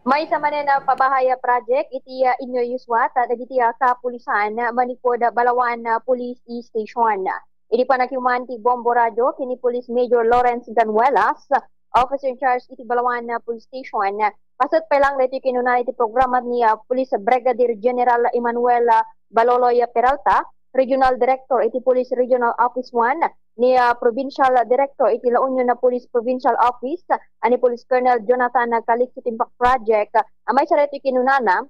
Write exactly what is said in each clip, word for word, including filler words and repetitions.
Maysa manen a pabahay a project iti, ah, inyuyuswat, ah, dagiti, ah, kapulisan, ah, manipud, ah, Balawan, ah, Police Station. Idi panakiuman ti Bombo Radio ken ni Police Major Lawrence Ganuelas, officer in charge iti Balawan, ah, Police Station, ah, paset pay laeng daytoy kinuna iti programa ni, ah, Police Brigadier General Emmanuel, ah, Baloloy Peralta, Regional Director iti Police Regional Office one, ni, ah, Provincial Director iti La Union na Police Provincial Office, ah, ni Police Colonel Jonathan Calixto ti Impact Project, ah, maysa daytoy kinunana,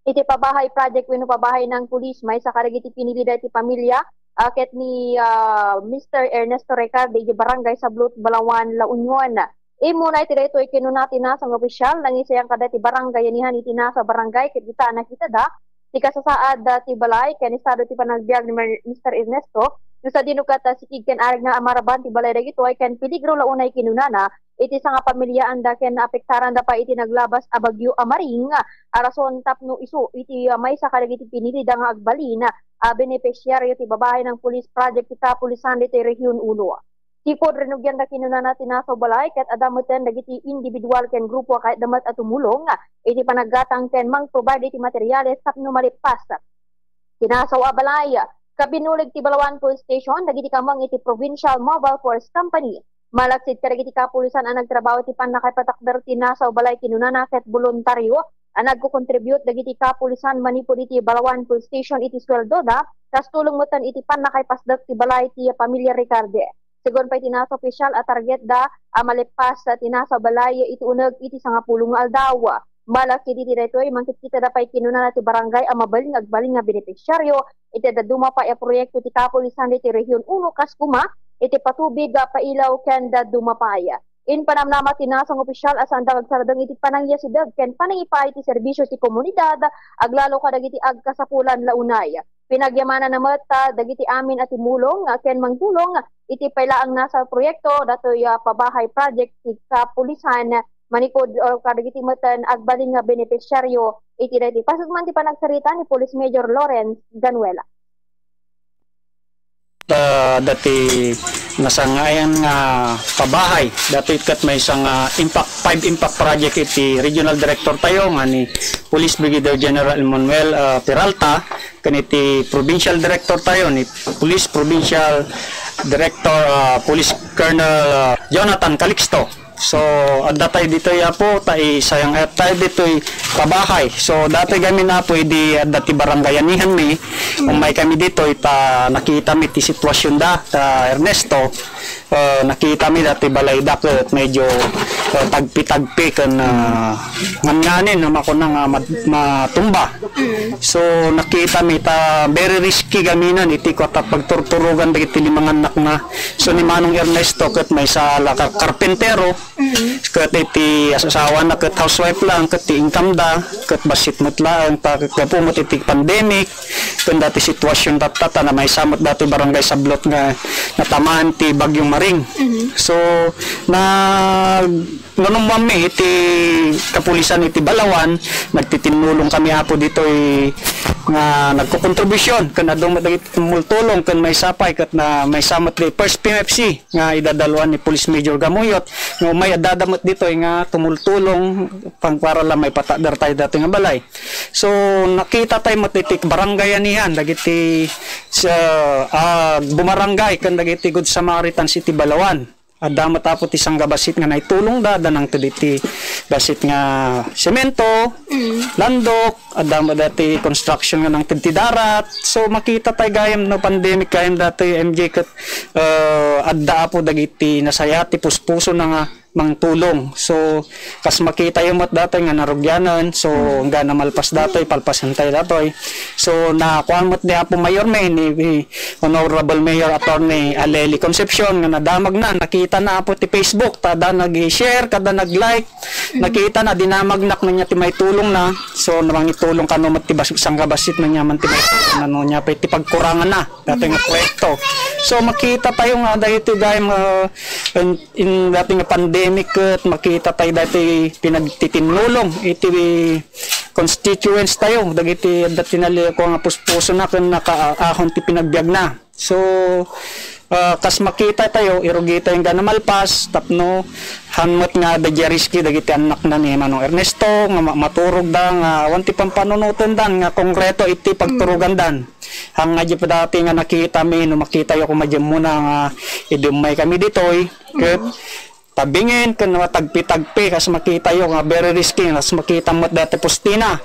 iti pabahay project wenno pabahay ng pulis, maysa kadagiti pinili daytoy pamilya, ah, ket ni, ah, Mister Ernesto Ricardo iti Barangay Sablot, Balawan, La Union. Immuna iti daytoy kinuna ti nasa nga opisyal, nangisayang kada ti barangay anihan iti nasa barangay ket dita a nakitada ti kasasaad, ah, ti balay ken estado ti panagbiag ni Mer-, Mister Ernesto, no sadino ket, ah, sikig ken arigna a maraban ti balay dagitoy ken peligro la unay kinunana iti sangapamiliaanda ken naapektaranda pay iti naglabas a bagyo a Maring, a rason tapno isu iti, ah, maysa kadagiti pinilida nga agbalin a benepisyaryo ti babahay ng police project ti kapulisan ditoy Region uno. Tipod rinugianda kinunana ti nasa balay ket adda metten dagiti individual ken grupo a kayatda met a tumulong iti panaggatang ken mang-provide iti materiales tapno malippas ti nasa a balay. Kabinulig ti Balawan Police Station dagiti kameng iti Provincial Mobile Force Company. Malaksid kadagiti kapulisan a nagtrabaho iti pannakaipatakder ti nasa balay kinunana ket boluntario a nagko-contribute dagiti kapulisan manipud iti Balawan Police Station iti sueldoda, kas tulong metten iti pannakaipasdek ti balay ti pamilya Ricarde. Segun pay ti nasa opisyal a targetda a malippas ti nasa balay iti uneg iti sangapulo nga aldaw. Malaksid iti daytoy, mangkitkitada pay kinunana ti barangay a mabalin nga agbalin nga benepisyaryo iti dadduma pay a proyekto ti kapulisan ditoy Region uno kas kuma iti patubig a pailaw ken dadduma pay. Impanamnama ti nasa nga opisyal a saanda nga agsardeng iti panangyasideg ken panangipaay ti serbisyo ti komunidad, aglalo kadagiti agkasapulan la unay. Pinagyamananna met, ah, dagiti amin a tumulong, ah, ken mangtulong iti pay laeng nasa proyekto, datoy, ah, pabahay project ti kapulisan, manipud, ah, kadagiti metten agbalin nga benepisyaryo iti daytoy. Paset man ti panagsarita ni Police Major Lawrence Ganuela. Ah, dati nasangayan nga pabahay, dati ket maysa nga impact, five impact project iti regional director tayo nga ni Police Brigadier General Emmanuel, ah, Peralta, ken iti provincial director tayo ni Police Provincial Director, ah, Police Colonel, ah, Jonathan Calixto. So, adda tayo ditoy, Apo, ta isayang, eh, tayo ditoy pabahay. So, datoy gamin, Apo, idi adda ti barangay anihan mi, umay kami ditoy, ta nakita mi ti sitwasyon da, ta Ernesto, eh, nakita mi dati balay da ket medyo, eh, tagpi-tagpi ken, eh, nganganin, no, makuna nga mad-, matumba. So, nakita mi ta very risky gaminan iti kuat a pagturturogan dagiti lima nga annakna. So, ni Manong Ernesto ket maysa la ka karpentero, ket iti asawana ket housewife lang, ket ti income da, ket bassit met laeng ta ket gapu met iti pandemic, ken dati sitwasyon tatta, ta na maysa met dati barangay Sablot nga natamaan ti Bagyong Maring. So, na Nanumwanmi iti kapulisan iti Balawan, nagtitinnulong kami, Apo, ditoy nga nagkokontribusyon, ken adu met dagiti tumultulong, ken maysa pay ket na, maysa met ti First P M F C nga idadaluan ni Police Major Gamuyot, nga umay addada met ditoy nga tumultulong pang para la maipatakder tayo dati nga balay. So, nakita tayo met iti barangay anihan, dagiti sa, ah, bumarangay ken dagiti Good Samaritans iti Balawan. Adda met, Apo, ti sangga bassit nga naitulongda, adda nangted iti bassit nga semento, landok, adda met dati construction nga nangted ti darat. So, makita tay gayam no pandemic gayam dati, M J, ket, eh, adda, Apo, dagiti nasaya ti puspuso na nga mangtulong. So, kas makita yo met datoy nga narugianan, so, enggana malpas datoy, palpasen tayo datoy. So, nakuan met ni Apo Mayor mi, ni, ni Honorable Mayor Attorney Aleli Concepcion nga nadamagna, nakitana, Apo, ti Facebook, ta adda nag-share, kada nag-like, nakitana, dinamagnak no nia ti maitulongna. So, mangitulong kano met ti bas-, sangga bassit no nia man ti maitulongna, no nia pay ti pagkuranganna, datoy nga proyekto. So, makita tayo nga dagiti gayam, ah, en-, In dati nga pandemic ket makita tayo dati pinagtitinnulong iti constituents tayo, dagiti adda tinalikuan nga puspusona ken nakaahon ti pinagbiagna. So, Ah, kas makita tayo, irugi tayo nga namalpas, tapno han met nga adda diay riski dagiti annakna ni Manong Ernesto, nga ma-, maturog da, nga awan ti pampanunoten dan, nga konkreto iti pagturugan dan. Hang nga di pa dati nga nakita mi, no makita yo kuma di muna nga idi ummay kami ditoy, ket tabingen, ken tagpi-tagpi, kas makita yo nga very risky, kas makita met dati postina.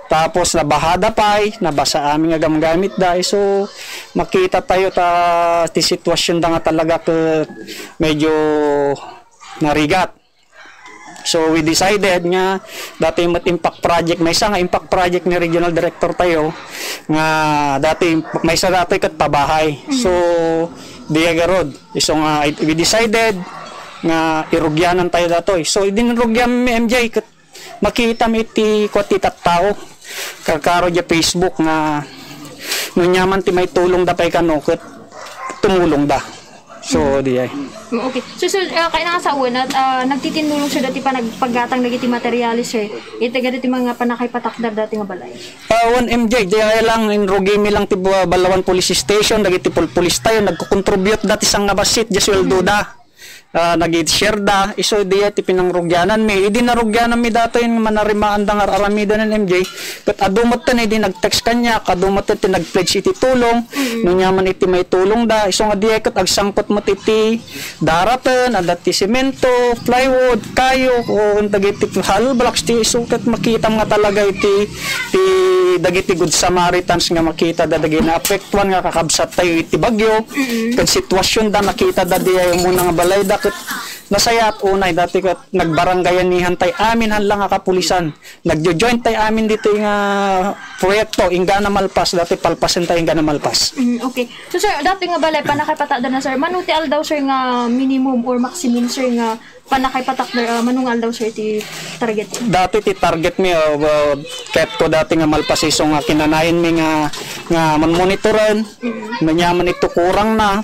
Tapos nabahada pay, nabasa amin nga gamgamit da. So, makita tayo ta ti sitwasyon da nga talaga ket medyo narigat. So, we decided nga dati met impact project, maysa nga impact project ni regional director tayo nga dati maysa dati ket pabahay. So, diay garud. Isu nga we decided nga irugianan tayo datoy. So, idin rugian mi M J ket makita mi iti kuat ti tattao. Karkaro diay Facebook nga no niaman ti maitulong da pay kano ket tumulong da. So, diay. Mm, okay. So, sir, uh, kaya nga sa una, uh, nagtitinnulong, sir, dati panagpagatang dagiti materialis, sir. Iti dagiti mga panakaipatakder dati nga balay. Ah, one M J, diay lang, inrugi mi lang ti Balawan Police Station, dagiti pul-, pulis tayo, nagko-contribute dati sang nga basit, diay sweldo da. Ah, nag-share da, isu diay ti pinangrugianan mi. Idi narugianan mi datoy nga manarimaan da nga ar-aramiden ni M J, ket adu met ten idi nag-text kaniak, adu met ten ti nag-pledge iti tulong, no niaman iti maitulong da, isu nga diay ket agsangpet met iti daraten, adda ti semento, plywood, kayo, o dagiti hollow blocks ti isu ket makitam nga talaga iti, ti dagiti Good Samaritans nga makita da dagiti naapektuan nga kakabsat tayo iti bagyo, ken sitwasyon da, nakita da diay umuna nga balay da ket nasayaat unay dati ket nagbarangayanihan tay amin han lang nga kapulisan. Nagjo-join tay amin ditoy nga proyekto, inggana malpas, dati palpasen tay inggana malpas. Mm, okay. So, sir, dati nga balay, panakaipatakder na, sir. Mano ti aldaw, sir, nga minimum or maximum, sir, nga panakaipatakder, ah, mano nga aldaw, sir, ti target? Dati ti target mi, ah, ah, ket ko dati nga malpas isu nga kinanayon mi nga, nga manmonitoren, no niaman ito kurang na,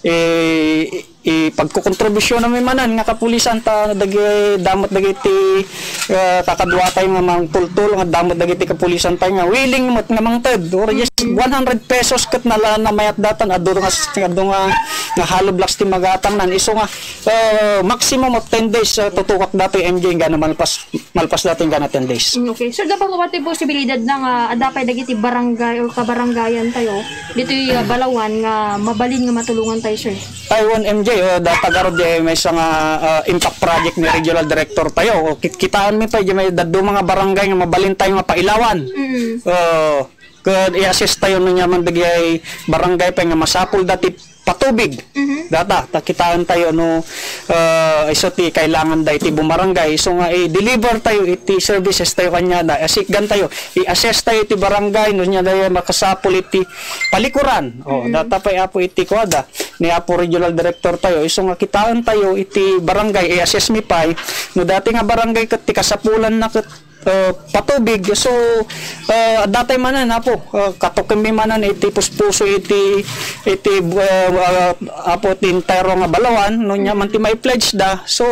eh, ipagkokontribusyonanmi manen nga kapulisan ta dagi-, damo dagiti, eh, kakadua tayo nga mangtultulong, damo dagiti kapulisan tayo nga willing met nga mangted or just one hundred pesos ket nala-, namayat datan, adu nga, adu nga, nga hollow blocks ti magatangnan. Isu nga, eh, maximum of ten days, eh, tutukak datoy M J nga namalpas malpas dati nga na ten days. Mm, okay. So, dapat pati posibilidad na nga adda pay dagiti barangay or kabarangayan tayo ditoy, ah, Balawan nga mabalin nga matulongan tayo, sir? Ay, one M J, uh, data garod di may nga, uh, impact project ni regional director tayo. O, kit-, kitaan mi pa, di may daddo mga barangay nga mabalin tayo nga pailawan. Mm. Uh, Ket i-assess tayo no niaman dagiti barangay pay nga masapul dati patubig. Mhm. Data, ta kitaan tayo no, ah, isu ti kailangan da iti bumarangay. Isu nga i-deliver tayo iti services tayo kaniada. Asikgan tayo, i-assess tayo iti barangay no nia da makasapul iti palikuran. O, mhm, data pay Apo iti kuada ni Apo Regional Director tayo. Isu nga kitaan tayo iti barangay, i-assess mi pay no dati nga barangay ket ti kasapulan na ket uh, patubig. So, uh, datay manen, Apo, uh, katukem mi manen iti puspuso iti, iti, uh, uh, Apo, ti entero nga Balawan, no niaman ti mai-pledge da. So,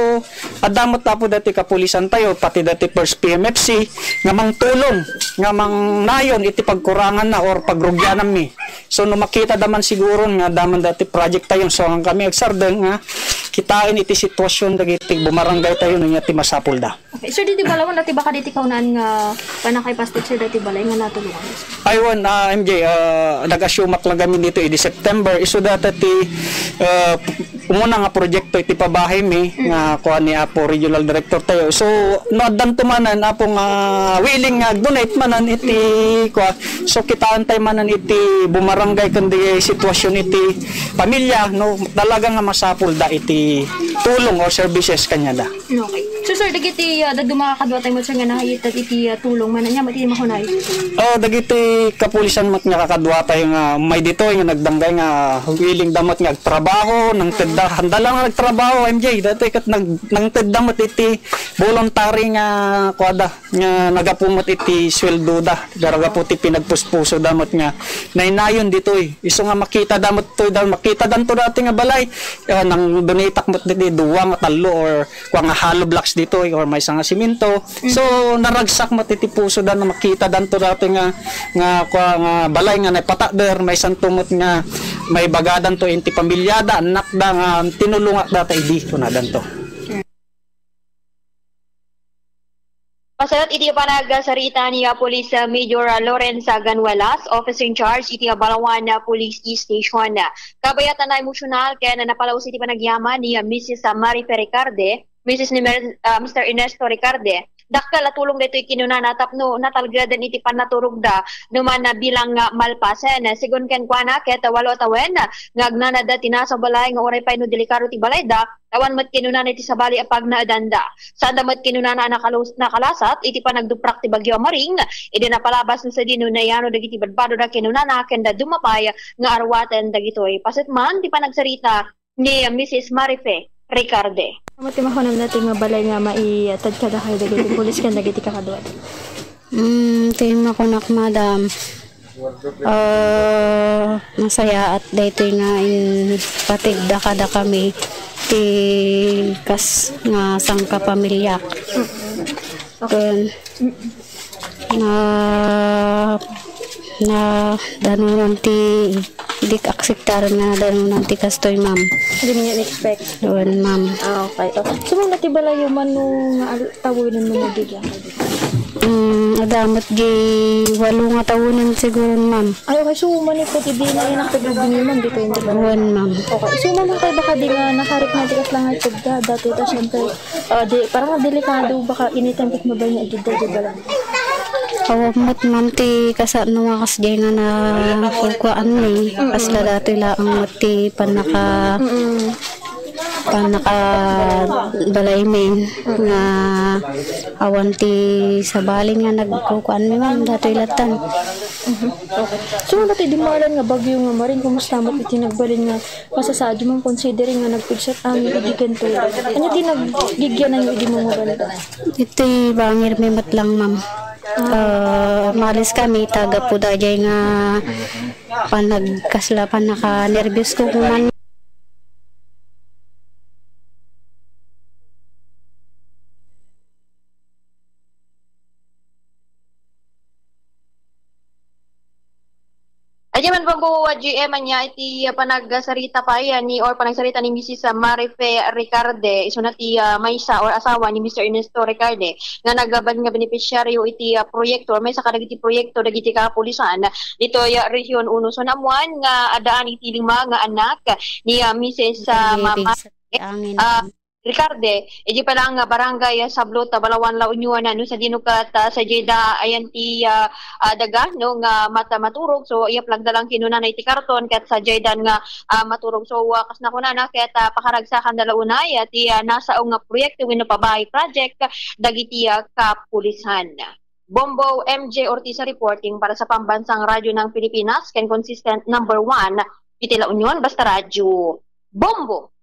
adda met, Apo, dati kapulisan tayo, pati dati first P M F C, nga mangtulong, nga mangnayon iti pagkurangan na or pagrugianan mi. So, no makita da man siguro nga adda man dati project tayo, so, ang kami agsardeng nga kitain iti sitwasyon dagiti bumarangay tayo, no niya ti masapul da. Okay. Sir, diti Balawan, dati baka diti kaunaan nga panakaipatakder, sir, dati balay nga natulongan, sir? Ay, wen, ah, M J, ah, nag-assume ak lang kami dito, idi September. Isu data ti, ah, umuna nga proyekto iti pabahay mi, nga kuan ni Apo Regional Director tayo. So, no, addan to manen, Apo, nga willing nga donate manen iti, kuan. So, kitaan tayo manen iti bumarangay kundi sitwasyon iti pamilya, no, talaga nga masapul da iti tulong or services kanyada. Okay. So, sir, dagiti, ah, dadduma nga kadua tayo met, sir, nga nahayitan iti, ah, tulong, man, ania met iti makunay? Oh, dagiti kapulisan met nga kakadua tayo nga may ditoy nga nagdanggay nga willing da met nga agtrabaho, nangted Da, handa lang nagtrabaho, M J. Dati ket nag-, nangtedda met iti voluntary nga kuada, nga nagapu met iti sweldoda. Nagapu ti pinagpuspusoda met nga nainayon ditoy. Isu nga makita da met toy, da, makita danto dati nga balay. Ah, nang dunitak met diti dua nga tallo or kua nga hollow blocks ditoy or maysa nga simento. So, naragsak met iti pusoda no makita danto dati nga, nga kua nga balay nga naipatakder, maysanto met nga maibagadanto iti pamilyada, annakda nga tinulongak data idi, kunadanto. Pasalat iti panagsarita ni, ah, Police, ah, Major, ah, Lawrence, ah, Ganuelas, Officer in Charge iti, ah, Balawan, ah, Police Station. Kabayatan a emosyonal ken napalawos iti panagyaman ni, ah, Missus, ah, Marife Ricarde, Missus ni Mer-, ah, Mister Ernesto Ricarde. Dakkel a tulong daytoy kinunana tapno natalgeden iti pannaturogda no man, ah, bilang, ah, malpasen. Segun kenkuana, ket, ah, walo a tawen nga agnanada ti nasa balay nga uray pay no delikado ti balayda, awan met kinunana iti sabali a pagnaedanda. Saanda met kinunana a nakalus-, nakalasat iti panagduprak ti bagyo a Maring, idi napalabas no sadino naiyano dagiti badbadoda kinunana ken dadduma pay nga arwaten dagitoy. Paset man ti panagsarita ni Missus Marife Ricarde. Amo ti makunam na ti nga balay nga maitad kadakayo dagiti pulis ken dagiti kakaduat. Mm, ti makunak, madam. Ah, nasayaat daytoy nga impatigda kadakami ti kas nga sangkapamilyak. Ken na, na danunan ti, di akseptaren nga nadanunan ti kastoy, ma'am. Dimi nga in-expect. Wen, ma'am. Ah, okay. Oh. Sumuna ti balayo man no nga al-, tawonen no mabigyan ka dito? Mm, adda met di walo nga tawonen siguro, ma'am. Ay, okay. So, manipod idi na inak taglubing, ma'am, dito yung diba? Wen, ma'am. Okay. So, ma'am, kay baka di nga nakarik na di kasla nga itubda, dati ta, syempre, ah, di, parang delikado, baka anytime ket mabay nga igidda, di ba lang? Awan met, ma'am, ti kasano nga kasdiay nga nakukuaan mi. Kasla datoy laeng met ti pannaka-, Mm. pannakabalaymi nga awan ti sabali nga nagkukuaan mi, ma'am, datoy lattan. Mhm. Okay. So, ano ti dimmalan nga bagyo nga Maring, kumusta mo iti nagbalin nga masasaad mo, considering nga nagpigsa kami idi kanto? Ano ti naggigianan mo idi mo nga banda? Iti bangir mi met lang, ma'am. Ah, malis kami, taga po dayjay nga panagkasla, panakanerbios ko kuman. Adya man, Bombo, G M, ania iti, ah, panagsarita pay, ah, ni, or panagsarita ni Missus, ah, Marife Ricarde, isuna ti, ah, maysa or asawa ni Mister Ernesto Ricarde, nga nagban nga benepisyaryo iti, ah, proyekto or maysa kadagiti proyekto dagiti kapulisan ditoy, ah, Region Uno. So, naammuan nga addaan iti lima nga anak ni, ah, Missus, ah, Mama, ah, Ricarde, idiay pay laeng nga barangay, ah, Sablot, ah, Balawan, La Union, ah, no sadino ket, ah, sadiay da ayan ti, ah, ah, daga, no, nga mat-, maturog. So, iyaplagda lang kinunana iti karton ket sadiay dan nga, ah, maturog. So, ah, kas nakunana ket, ah, pakaragsakanda la unay, ah, ti, ah, nasao nga proyekto wenno pabahay project dagiti, ah, kapulisan. Bombo, M J Ortiz reporting para sa Pambansang Radyo ng Pilipinas, ken consistent number one iti La Union, basta radyo. Bombo!